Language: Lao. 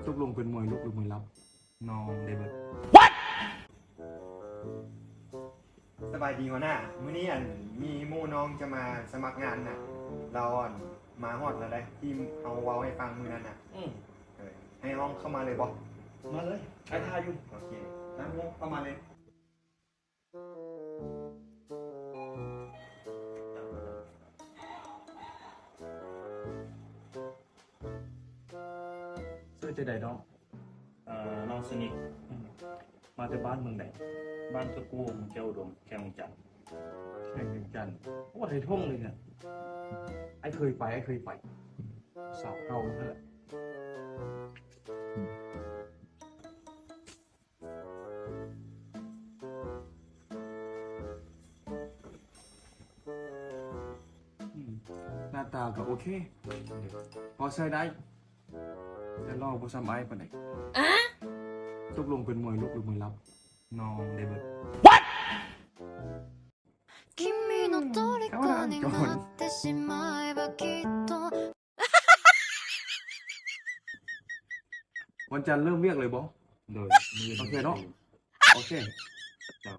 ຕົກລົງເປັນມວຍລຸກຫຼືມວຍລັບ? ນ້ອງໄດ້ເບິດ. ສະບາຍດີຫົວໜ້າ, ມື້ນີ້ອັນມີໝູ່ນ້ອງຈະມາສະໝັກງານນະ, ລາວອັນມາຮອດແລ້ວໃດ໋ ທີ່ເຮົາເວົ້າໃຫ້ຟັງມື້ນັ້ນນະ. ອືມ ເອີ ໃຫ້ຮ້ອງເຂົ້າມາເລີຍບໍ່? ມາເລີຍ, ອ້າຍຖ້າຢູ່. ໂອເຄ ຕາມເຂົ້າມາເລີຍ. ຊື່ຈັ່ງໃດນ້ອງ? ເອີ ນ້ອງຊື່ນິກ. ອືມ ມາແຕ່ບ້ານເມືອງໃດ? ບ້ານຕະກູ່ ແຂວງອຸດົມ ແຂວງວຽງຈັນ. ແຂວງວຽງຈັນ. ໂອ້ ໄທທົ່ງເລີຍນະ. ອ້າຍເຄີຍໄປ, ອ້າຍເຄີຍໄປ. ສາວເກົ່ານັ້ນແຫຼະ. ອືມ ໜ້າຕາກໍໂອເຄ ພໍໃຊ້ໄດ້ ແຕ່ຫຼໍ່ບໍ່ສ່ຳອ້າຍປານໃດ. ຕົກລົງເປັນມວຍລຸກຫຼືມວຍລັບ? ນ້ອງໄດ້ເບິດ. ວັນຈັນເລີ່ມວຽກເລີຍບໍ່? ໂດຍ ມື້ອື່ນ. ໂອເຄເນາະ. ໂອເຄ ເຈົ້າ.